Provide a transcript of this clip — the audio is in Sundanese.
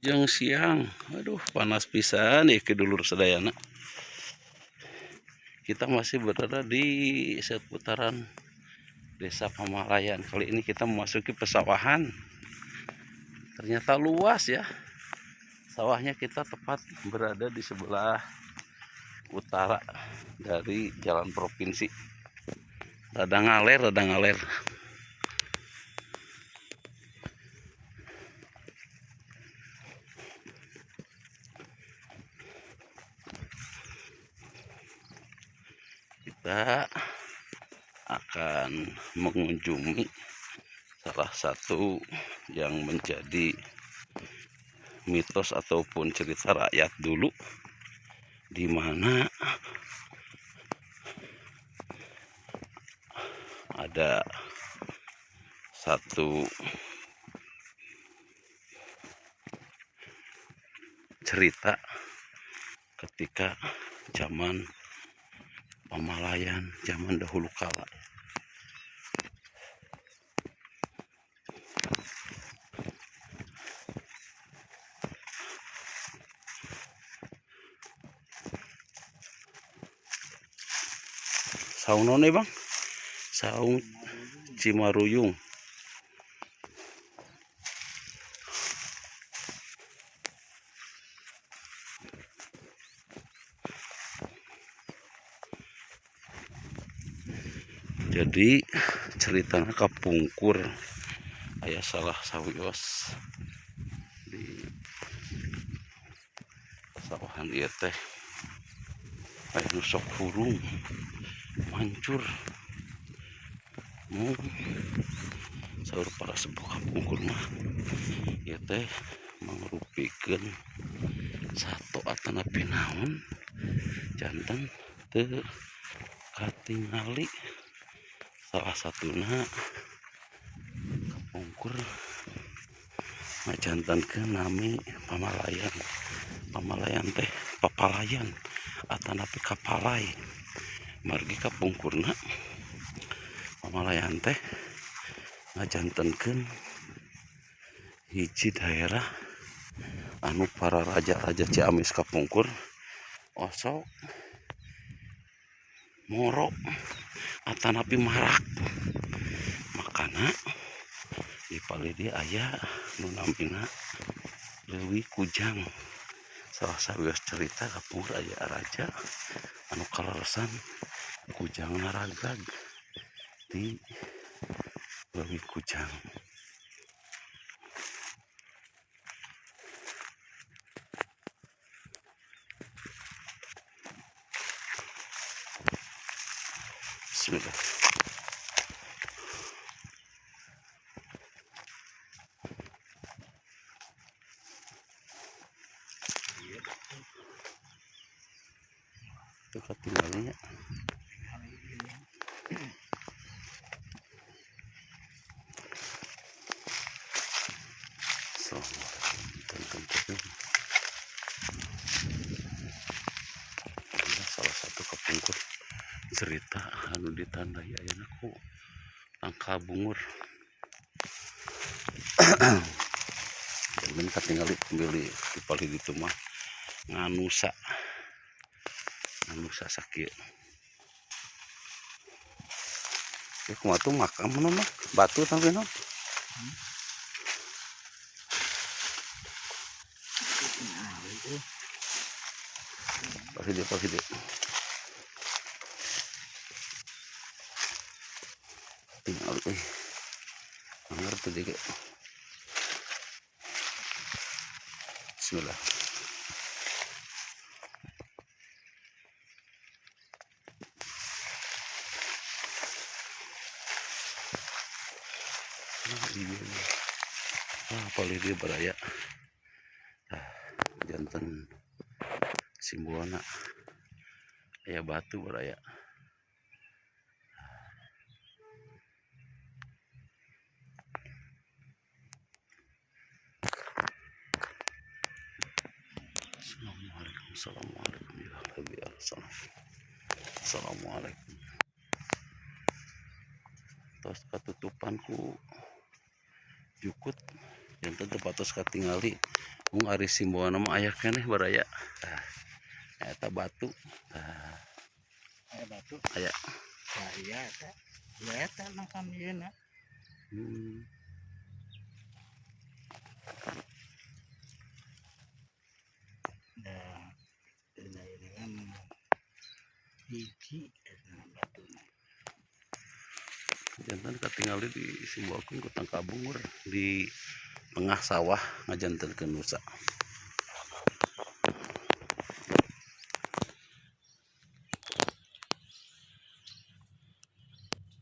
Wilujeng siang. Aduh, panas pisan ya ke dulur sadayana. Kita masih berada di seputaran Desa Pamalayan. Kali ini kita memasuki pesawahan. Ternyata luas ya. Sawahnya kita tepat berada di sebelah utara dari jalan provinsi. Rada ngaler, rada ngaler. Kita akan mengunjungi salah satu yang menjadi mitos ataupun cerita rakyat dulu, di mana ada satu cerita ketika zaman Pamalayan, zaman dahulu kala. Saung naon Bang? Saung Cimaruyung. Jadi ceritanya kapungkur aya salah sawios di sawahan ieu teh aya nu sok hurung mancur mung saur para sepuh kapungkur mah ieu teh mangrupikeun sato atanapi naon janten teu katingali. Salah satuna kapungkur ngajantankeun nami Pamalayan. Pamalayan teh papalayan atanapi kapalai. Margi kapungkurna Pamalayan teh ngajantankeun hiji daerah anu para raja-raja Ciamis kapungkur osok moro atanapi marak. Makana di palih dieu aya nu namina Leuwi Kujang. Salah sawios cerita kapungkur aya raja anu kaleresan kujangna ragrag di Leuwi Kujang. Bismillah. Itu ketinggalannya. Salah satu kapungkur cerita anu ditandai ayeuna ku tangkal bungur. Jangan katingali pemilih di palih ditu mah nganusa. Nganusa sakieu. Ya kumaha tuh makam mah mah batu sampe naon? Palih dieu, palih dieu. Tinggal ngerti deh. Bismillah. Nah, iya. Ah, palih dieu baraya. Ah, janten simbolna aya batu baraya. Assalamualaikum, assalamualaikum ya Rabbi, assalamualaikum. Tos katutupan ku jukut janten teu patos katingali Mung ari simboana mah aya keneh, baraya. Tah, eta batu. Tah. Aya batu. Aya. Tah, iya eta. Ya, eta makam ieu. Da dina ieu kan hiji eta batuna. Janten katingali di Simbo Agung ku tangkabungur di tengah sawah ngajantenkeun nusa.